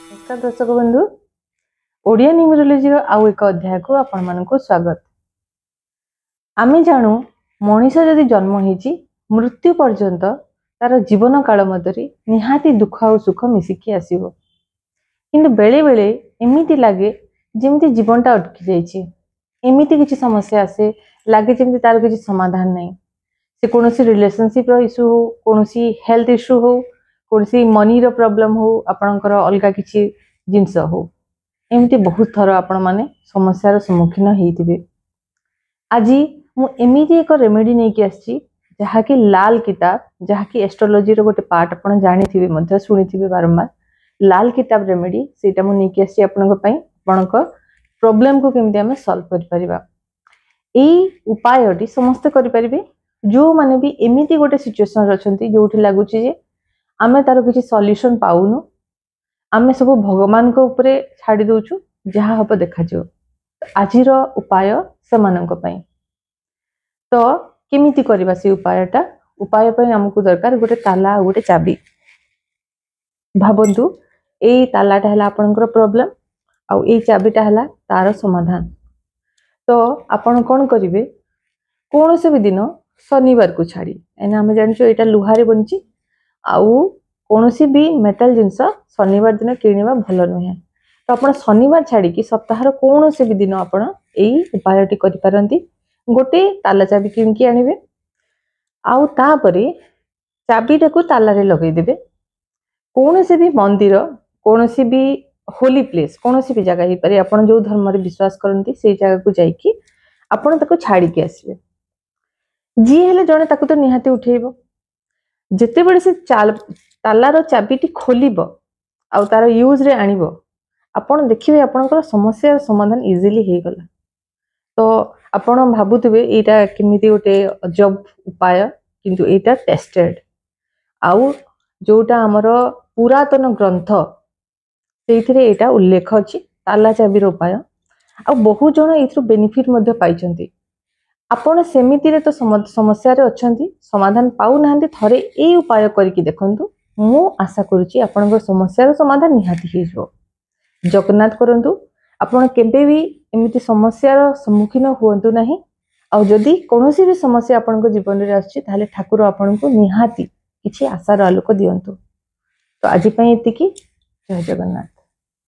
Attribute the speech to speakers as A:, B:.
A: ନମସ୍କାର ଦର୍ଶକ ବନ୍ଧୁ, ଓଡ଼ିଆ ନ୍ୟୁମରୋଲୋଜିର ଆଉ ଏକ ଅଧ୍ୟାୟକୁ ଆପଣମାନଙ୍କୁ ସ୍ୱାଗତ। ଆମେ ଜାଣୁ, ମଣିଷ ଯଦି ଜନ୍ମ ହେଇଛି, ମୃତ୍ୟୁ ପର୍ଯ୍ୟନ୍ତ ତାର ଜୀବନ କାଳ ମଧ୍ୟରେ ନିହାତି ଦୁଃଖ ଆଉ ସୁଖ ମିଶିକି ଆସିବ। କିନ୍ତୁ ବେଳେ ବେଳେ ଏମିତି ଲାଗେ ଯେମିତି ଜୀବନଟା ଅଟକି ଯାଇଛି। ଏମିତି କିଛି ସମସ୍ୟା ଆସେ, ଲାଗେ ଯେମିତି ତାର କିଛି ସମାଧାନ ନାହିଁ। ସେ କୌଣସି ରିଲେସନସିପ୍ର ଇସ୍ୟୁ ହଉ, କୌଣସି ହେଲ୍ଥ ଇସ୍ୟୁ ହଉ, କୌଣସି ମନିର ପ୍ରୋବ୍ଲେମ୍ ହଉ, ଆପଣଙ୍କର ଅଲଗା କିଛି ଜିନିଷ ହଉ, ଏମିତି ବହୁତ ଥର ଆପଣମାନେ ସମସ୍ୟାର ସମ୍ମୁଖୀନ ହେଇଥିବେ। ଆଜି ମୁଁ ଏମିତି ଏକ ରେମେଡି ନେଇକି ଆସିଛି, ଯାହାକି ଲାଲ କିତାବ, ଯାହାକି ଏଷ୍ଟ୍ରୋଲୋଜିର ଗୋଟେ ପାର୍ଟ। ଆପଣ ଜାଣିଥିବେ ମଧ୍ୟ, ଶୁଣିଥିବେ ବାରମ୍ବାର ଲାଲ କିତାବ ରେମେଡି। ସେଇଟା ମୁଁ ନେଇକି ଆସିଛି ଆପଣଙ୍କ ପାଇଁ, ଆପଣଙ୍କ ପ୍ରୋବ୍ଲେମକୁ କେମିତି ଆମେ ସଲ୍ଭ କରିପାରିବା। ଏଇ ଉପାୟଟି ସମସ୍ତେ କରିପାରିବେ, ଯେଉଁମାନେ ବି ଏମିତି ଗୋଟେ ସିଚୁଏସନରେ ଅଛନ୍ତି ଯୋଉଠି ଲାଗୁଛି ଯେ ଆମେ ତାର କିଛି ସଲ୍ୟୁସନ ପାଉନୁ, ଆମେ ସବୁ ଭଗବାନଙ୍କ ଉପରେ ଛାଡ଼ି ଦଉଛୁ, ଯାହା ହବ ଦେଖାଯିବ। ଆଜିର ଉପାୟ ସେମାନଙ୍କ ପାଇଁ। ତ କେମିତି କରିବା ସେ ଉପାୟଟା? ଉପାୟ ପାଇଁ ଆମକୁ ଦରକାର ଗୋଟେ ତାଲା ଆଉ ଗୋଟେ ଚାବି। ଭାବନ୍ତୁ, ଏଇ ତାଲାଟା ହେଲା ଆପଣଙ୍କର ପ୍ରୋବ୍ଲେମ ଆଉ ଏଇ ଚାବିଟା ହେଲା ତାର ସମାଧାନ। ତ ଆପଣ କ'ଣ କରିବେ? କୌଣସି ବି ଦିନ, ଶନିବାରକୁ ଛାଡ଼ି, କାହିଁକିନା ଆମେ ଜାଣିଛୁ ଏଇଟା ଲୁହାରେ ବନିଛି ଆଉ କୌଣସି ବି ମେଟାଲ ଜିନିଷ ଶନିବାର ଦିନ କିଣିବା ଭଲ ନୁହେଁ। ତ ଆପଣ ଶନିବାର ଛାଡ଼ିକି ସପ୍ତାହର କୌଣସି ବି ଦିନ ଆପଣ ଏଇ ଉପାୟଟି କରିପାରନ୍ତି। ଗୋଟେ ତାଲା ଚାବି କିଣିକି ଆଣିବେ ଆଉ ତାପରେ ଚାବିଟାକୁ ତାଲାରେ ଲଗେଇଦେବେ। କୌଣସି ବି ମନ୍ଦିର, କୌଣସି ବି ହୋଲି ପ୍ଲେସ୍, କୌଣସି ବି ଜାଗା ହେଇପାରେ, ଆପଣ ଯୋଉ ଧର୍ମରେ ବିଶ୍ୱାସ କରନ୍ତି ସେଇ ଜାଗାକୁ ଯାଇକି ଆପଣ ତାକୁ ଛାଡ଼ିକି ଆସିବେ। ଯିଏ ହେଲେ ଜଣେ ତାକୁ ତ ନିହାତି ଉଠେଇବ। ଯେତେବେଳେ ସେ ତାଲାର ଚାବିଟି ଖୋଲିବ ଆଉ ତାର ୟୁଜରେ ଆଣିବ, ଆପଣ ଦେଖିବେ ଆପଣଙ୍କର ସମସ୍ୟାର ସମାଧାନ ଇଜିଲି ହେଇଗଲା। ତ ଆପଣ ଭାବୁଥିବେ ଏଇଟା କେମିତି ଗୋଟେ ଅଜବ ଉପାୟ, କିନ୍ତୁ ଏଇଟା ଟେଷ୍ଟେଡ ଆଉ ଯୋଉଟା ଆମର ପୁରାତନ ଗ୍ରନ୍ଥ, ସେଇଥିରେ ଏଇଟା ଉଲ୍ଲେଖ ଅଛି, ତାଲା ଚାବିର ଉପାୟ। ଆଉ ବହୁତ ଜଣ ଏଇଥିରୁ ବେନିଫିଟ ମଧ୍ୟ ପାଇଛନ୍ତି। ଆପଣ ସେମିତିରେ ତ ସମସ୍ୟାରେ ଅଛନ୍ତି, ସମାଧାନ ପାଉନାହାନ୍ତି, ଥରେ ଏଇ ଉପାୟ କରିକି ଦେଖନ୍ତୁ। ମୁଁ ଆଶା କରୁଛି ଆପଣଙ୍କ ସମସ୍ୟାର ସମାଧାନ ନିହାତି ହେଇଯିବ। ଜଗନ୍ନାଥ କରନ୍ତୁ ଆପଣ କେବେ ବି ଏମିତି ସମସ୍ୟାର ସମ୍ମୁଖୀନ ହୁଅନ୍ତୁ ନାହିଁ। ଆଉ ଯଦି କୌଣସି ବି ସମସ୍ୟା ଆପଣଙ୍କ ଜୀବନରେ ଆସୁଛି, ତାହେଲେ ଠାକୁର ଆପଣଙ୍କୁ ନିହାତି କିଛି ଆଶାର ଆଲୋକ ଦିଅନ୍ତୁ। ତ ଆଜି ପାଇଁ ଏତିକି। ଜୟ ଜଗନ୍ନାଥ।